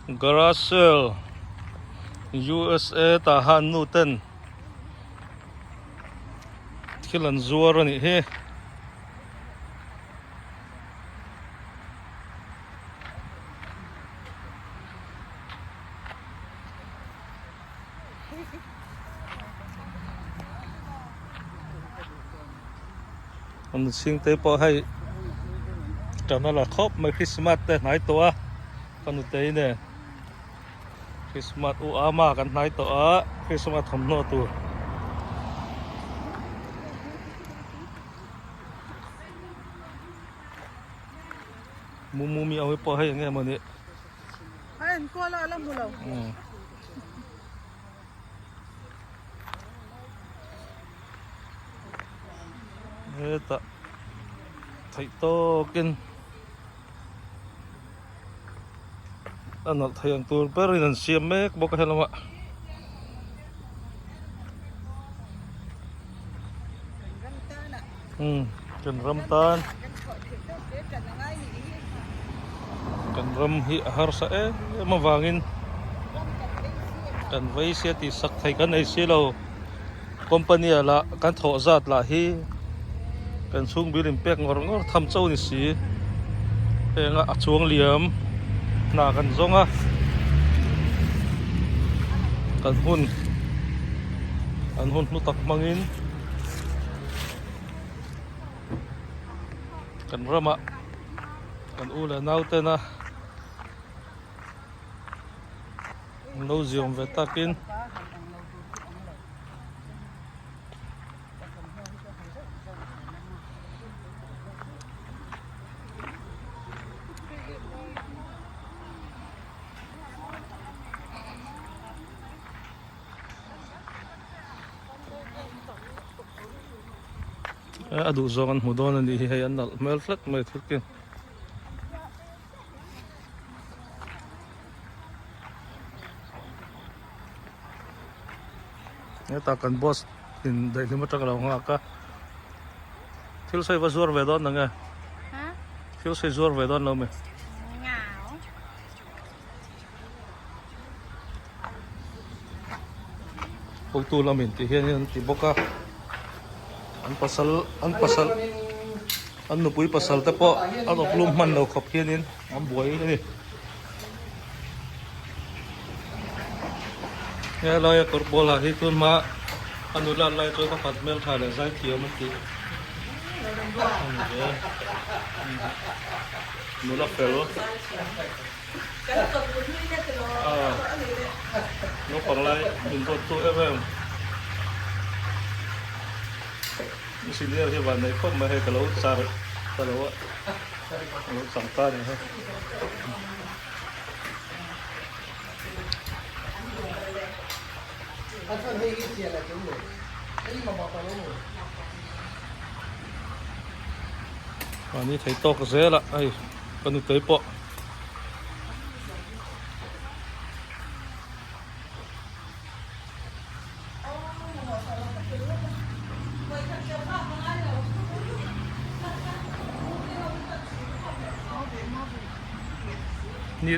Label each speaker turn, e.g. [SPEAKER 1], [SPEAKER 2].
[SPEAKER 1] Garage sale USA tah han nu ten thil an zuar a nih hi. An chhing te pawh hei tan a la khawp mai Christmas te hnai tawh a ka nutei nen Christmas u ama kan hnai tawh a Christmas thawmhnaw tur. Mumu mi ang hi pawh hei eng nge maw ni.
[SPEAKER 2] A enkual a la hmu lo.
[SPEAKER 1] Hetah theih tawkin a nalh thei ang tur berin an siam mek bawk a helamah. Umm kan ram tan kan ram hi a harsa em em avangin kan vei sia tih sak thei kan nei si lo company ah lah kan thawh zat lah hi kan chhung bil in pek ngawr ngawr tham cho ni si heng a a chuang liam hna kan zawng a kan hun an hun hlu tak hmangin. Kan ramah kan u leh nau tena an lo ziawm ve takin A duh zawng an hmu dawn a nih hi hei an nalh hmel tlat mai thil ken. Hetah kan boss in daihlim atang a lo nghak a thil sawi va zuar ve dawn na nge thil sawi zuar ve dawn lo mi. Hotu lamin tih hian an ti bawk a an pasal an pasal an nupui pasal te pawh an awp lum hman lo khawp hianin an buai a ni helai a kawr pawl ah hi chuan hma a nula lai chuan ka fat hmel tha leh zai thiam an tih a ni ve nula fel. Naupang lai min dawt tu em em engineer hi van neih khawp mai hei ka lo char ka lo ka lo chang ta ni hei. Mahni thei tawk zel a hei ka nutei pawh. Ni.